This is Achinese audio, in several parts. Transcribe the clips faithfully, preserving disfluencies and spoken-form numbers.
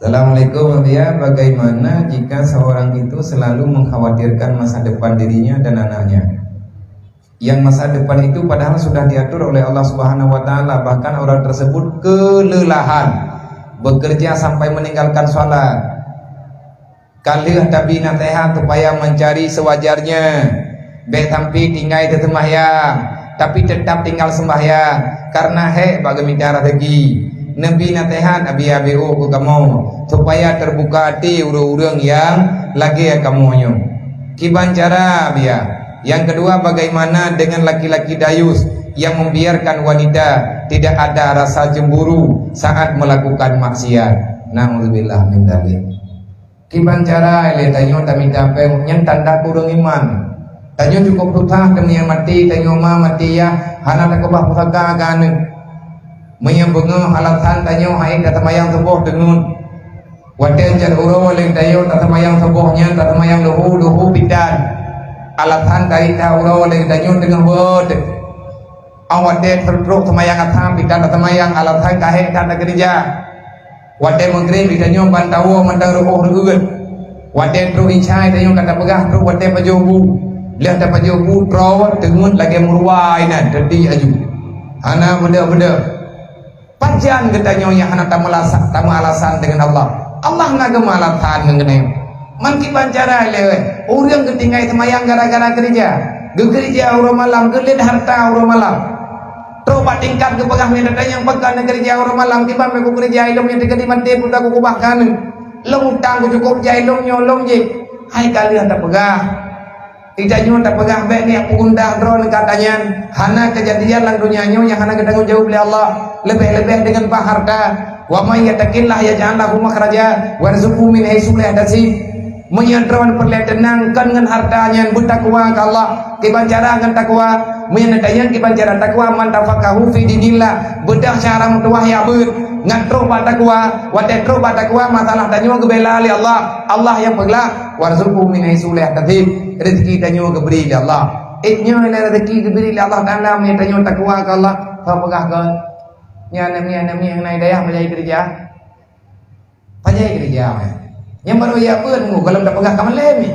Assalamualaikum, Buya. Bagaimana jika seorang itu selalu mengkhawatirkan masa depan dirinya dan anaknya? Yang masa depan itu padahal sudah diatur oleh Allah Subhanahu wa Ta'ala, bahkan orang tersebut kelelahan bekerja sampai meninggalkan sholat. Ka lheueh tabi naseuhat supaya mencari sewajarnya. Bék sampai tinggai teuseumbahyang, tapi teutap tinggai seumbahyang, karena hék bak geumita raseuki. Neubi naseuhat Abi Abiu keu kamoe, supaya teubuka até ureuëng-ureuëng nyang lagée kamoe nyoe. Kiban cara, Buya? Nyang keudua, bagaimana dengan laki-laki dayus yang membiarkan wanita tidak ada rasa cemburu saat melakukan maksiat? Naudzubillah min dzalik. Kiban cara lé tanyoe tamita péng, nyan tanda kureueng iman. Tanyoe cukup susah, teuma nyang maté tanyoe ma, maté yah, hana takeubah pusaka keu aneuk. Meunyoe beungoh alasan tanyoe hana taseumbahyang suboh teungeut. Watée jan uroe lé tanyoe taseumbahyang suboh nyan, taseumbahyang luhu, luhu bidan. Alasan taita uroe lé tanyoe teungoh beuet. Awak watée trok-trok seumayang asam, pih ka na seumayang, alasan ka hék that na keureuja. Watée meugreb, tanyoe ban tawoe mantong reuôh reuôt. Watée trok isya, tanyoe ka tapeugah trok watée pajoh bu. Lheueh tapajoh bu, trok teungeut lagée meuruwa inan, teudi aju. Hana beudôh-beudôh. Pajan geutanyoe nyang hana tameulasa-, tameulasan deungon Allah? Allah na geumeulasan ngon geutanyoe. Man kiban cara lé, ureuëng geutinggai seumayang gara-gara keureuja. Geukeureuja uroe malam, geulet harta uroe malam. Trok bak tingkat geupeugah meunan, "Tanyoe pakon neukeureuja uroe malam, kiban meukeureuja ilong nyang teukeudi maté pun ka kukeubah keu aneuk. Lôn utang kucukôp jai lôn nyoe lôn jih." Hai ka lheueh tapeugah. Geutanyoe tapeugah bék niyak peugundah droe ngon harta nyan, hana keujadian lam donya nyoe nyang hana geutanggong jaweueb lé Allah, leubeh-leubeh deungon bak harta. "Wa may yattaqillaha yaj'al lahu makhraja wa yarzuqhu min haitsu la yahtasib." Meunyoe droe peureulée teunang kon ngon harta nyan, beutakwa keu Allah, kiban cara ngon takwa. Meunyoe na tanyong kiban cara takwa, "Man tafaqaha fi dinillah," beudôh cara meutuwah ya beuet, ngon trok bak takwa. Watée trok bak takwa, masalah tanyoe geubela lé Allah, Allah nyang peuglah. "Warzuqhu min haitsu la yahtasib." Rezeki tanyoe geubri lé Allah. Eh, nyoe lé rezeki geubri lé Allah Taala, meunyoe tanyoe takwa keu Allah. Soe peugah kon? Nyan, nyan, nyan, nyan, na hidayah pajan keureuja? Pajan keureuja, meh? Nyang baru ya pun, goh lom tapeugah ka malém ni.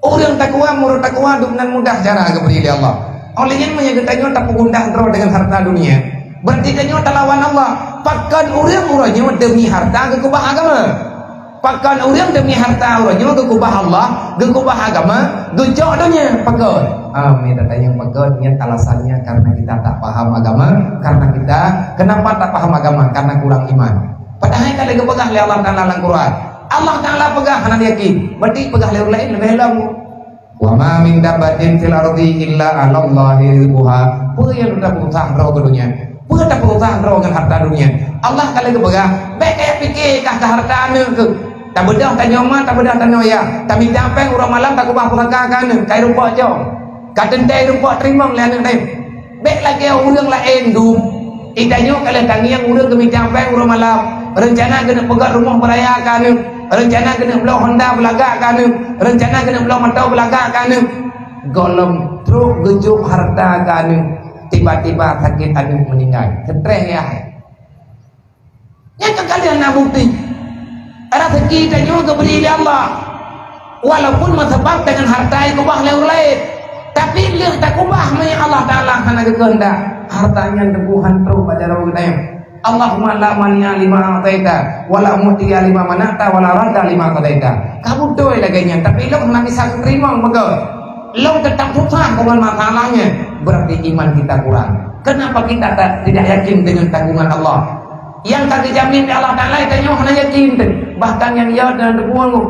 Ureuëng takwa, meurot takwa, dum nan mudah cara geubri lé Allah. Oleh nyan, meunyoe geutanyoe tapeugundah droe deungon harta dunia, berarti tanyoe talawan Allah. Pakon ureuëng uroe nyoe demi harta geukeubah agama? Pakon ureuëng demi harta uroe nyoe geukeubah Allah, geukeubah agama, geucok donya? Pakon? Ah, mita tanyong pakon, nyan alasannya karena kita tak paham agama, karena kita, kenapa tak paham agama? Karena kurang iman. Padahai ka lheueh geupeugah lé Allah Taala lam Quran. Allah Taala peugah hana yakin, berarti peugah lé ureuëng laén leubeh lom. "Wa ma min dabbatin fil ardi illa 'alallahi rizquha." Peue nyang tapeuusah droe keu donya? Peue tapeuusah droe ngon harta dunia? Allah ka lheueh geupeugah, bék kayée pike kah keu harta aneuk keuh. Tabeudôh tanyoe ma, tabeudôh tanyoe yah. Tamita péng uroe malam takeubah pusaka keu aneuk, kai rumpok cong. Ka teuntée rumpok teurimong lé aneuk nyan. Bék lagée ureuëng laén dum. Geutanyoe ka lheueh tangieng ureuëng geumita péng uroe malam. Reuncana keuneuk peugöt rumoh beuraya keu aneuk. Reuncana keuneuk bloe honda beulagak keu aneuk. Reuncana keuneuk bloe moto beulagak keu aneuk. Goh lom trok geujok harta keu aneuk, tiba-tiba sakét aneuk meuninggai. Seutrés ya hai. Nyan ka kalian na bukti. Rezeki tanyoe geubri lé Allah. Walaupun meusabab deungon harta nyang keubah lé ureuëng laén, tapi lheueh takeubah meunyoe Allah Taala hana geukeuheundak, harta nyan teungku han trok bak jaroe geutanyoe. Allahumma la mani'a lima a'taita, wa la mu'tiya lima mana'ta, wa la radda lima qadaita. Ka beutôi lagée nyan, tapi lôn hana bisa teurimong meugon. Lôn teutap susah deungon masalah nyan, berarti iman kita kurang. Kenapa kita tak, tidak yakin dengan tanggungan Allah? Nyang ka geujamin lé Allah Taala, tanyoe hana yakin teuh. Bahkan nyang ya dan teupeue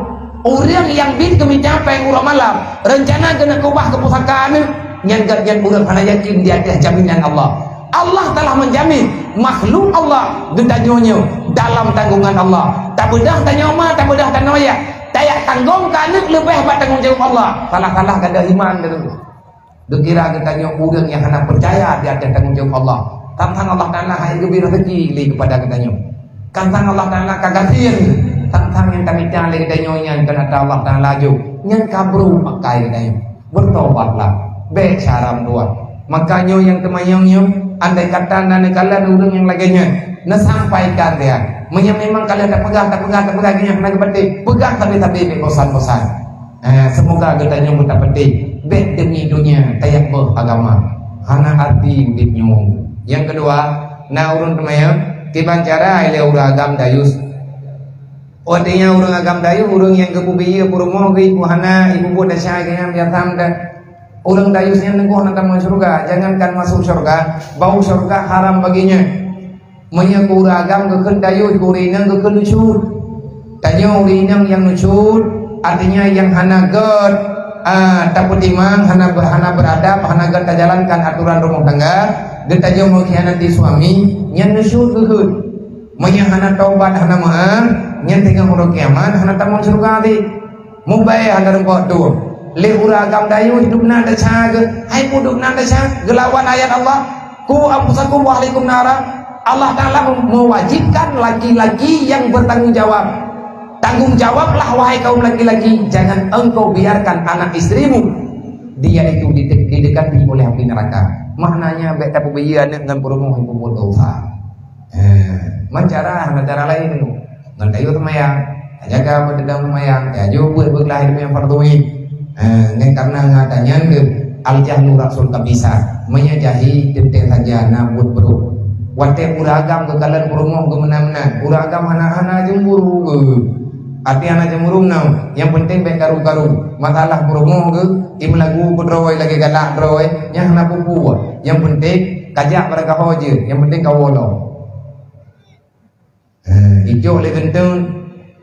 ureuëng nyang bit geumita péng uroe malam, reuncana keuneuk keubah keu pusaka aneuk, nyan gobnyan ureuëng hana yakin di ateueh jaminan Allah. Allah telah menjamin makhluk Allah geutanyoe nyoe dalam tanggungan Allah. Tabeudôh tanyoe ma, tabeudôh tanyoe yah, tajak tanggong keu aneuk leubeh bak tanggong jaweueb Allah. Salah-salah gata iman teuh. Geukira geutanyoe ureuëng nyang hana peucaya di ateueh tanggong jaweueb Allah. Tantang Allah Taala hai geubri rezeki lé keupada geutanyoe. Tantang Allah Taala ka gasien, tantang nyang tamita lé geutanyoe nyan keunan Allah Taala jok. Nyan ka brok akai geutanyoe. Bertobatlah. Bék cara meutuah. Maka nyoe nyang teumanyong nyoe, andai kata na neukalon ureuëng nyang lagée nyan, neusampaikan dia. Meunyoe memang ka lheueh tapeugah, tapeugah, tapeugah, nyan hana geupatéh, peugah sabe-sabe, bék bosan-bosan. Eh, seumoga geutanyoe beutapatéh, bék demi dunia tayak boh agama. Hana arti udeb nyoe. Nyang keudua, na ureuëng teumanyong, kiban cara ilée ureuëng agam dayus. Watée nyan ureuëng agam dayus, ureuëng nyang geupeubiyeue peurumoh geuh ibu hana, ibu buet desya geuh nyang biasa meudan. Ureuëng dayus nyan teungku hana tamong syeuruga, jangankan masuk syeuruga, bau syeuruga haram baginya. Meunyoe keu ureuëng agam geukheun dayus, keu ureuëng inong geukheun nusyut. Tanyoe ureuëng inong nyang nusyut, artinya nyang hana gét, ah, tapeutimang, hana ber-, hana beradab, hana gét tajalankan aturan rumah tangga, geutanyoe mengkhianati suami, nyan nusyut geukheun. Meunyoe hana tobat, hana meu'ah, nyan teungoh uroe kiamat, hana tamong syeuruga lé. Mubai hana rumpok tueng. Lé ureuëng agam dayus dubna desya geuh, hai peue dubna desya, geulawan ayat Allah. "Qu anfusakum wa ahlikum nara." Allah Ta'ala mem-, mewajibkan laki-laki yang bertanggung jawab. Tanggung jawablah, wahai kaum laki-laki, jangan engkau biarkan anak istrimu dia itu dide-, didekati oleh api neraka. Maknanya, bék tapeubiyeue aneuëk ngon peurumoh nyang peubuet dosa. Eh, man cara, man cara laén tu. Ngon tayue seumayang, tajaga bak teudong seumayang, taaju buet beuklaih demi fardu ain. Eh, nyan karena ngon ata nyan geuh al-jahlu ra'sul khabithah. Meunyoe jahi teuntée saja na buet brok. Watée ureuëng agam geukalon peurumoh geumeunan-meunan, ureuëng agam hana-hana cemburu geuh. Até hana cemburu meunan, nyang penting bék karu-karu. Masalah peurumoh geuh, imeulagu keudroe lagée galak droe, nyang hana peue-peue. Nyang penting kajak barangkaho jeuet, nyang penting kawoe lom. Eh, ijok lé geunteng,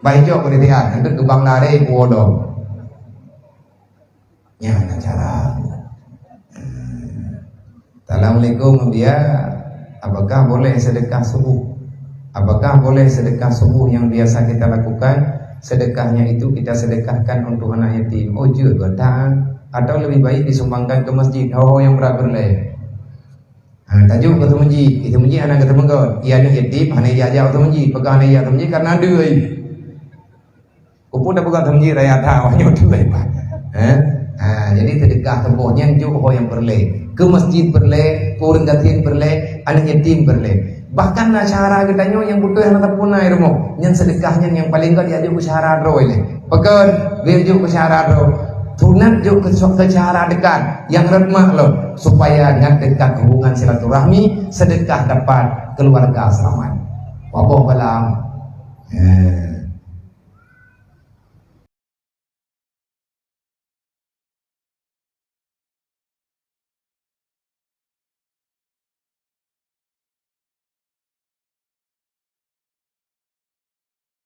bah ijok keu ditian, hantu geubang lari kuwoe lom. Nyan cara. Assalamualaikum, Buya. Apakah boleh sedekah subuh? Apakah boleh sedekah subuh yang biasa kita lakukan? Sedekahnya itu kita sedekahkan untuk anak yatim. Oh, jeuet, beutang. Atau lebih baik disumbangkan ke masjid. Ho-ho nyang brat peureulée. Ha, tajuk keu teumeuji, keu teumeuji hana geuteumeugot. Iya aneuëk yatim, hana ijak-jak teumeuji. Peugah hana ijak teumeuji karena dui. Kupu dah peugah teumeuji raya that, awak nyoe tu lain bah. Eh? Ha, jadi sedekah saboh nyan jok ho nyang peureulée. Keu masjid peureulée, keu ureuëng gasien peureulée, aneuëk yatim peureulée. Bahkan na syedara geutanyoe nyang beutôi hana tapuna i rumoh. Nyan sedekah nyan nyang paleng gét ijak jok keu syedara droe lé. Pakon, bék jok keu syedara droe. Sunat jok keu, keu syedara dekat nyang rot mak lom, supaya nyan dekat hubungan silaturahmi, sedekah dapat, keluarga selamat. Wallahu a'lam. Eh,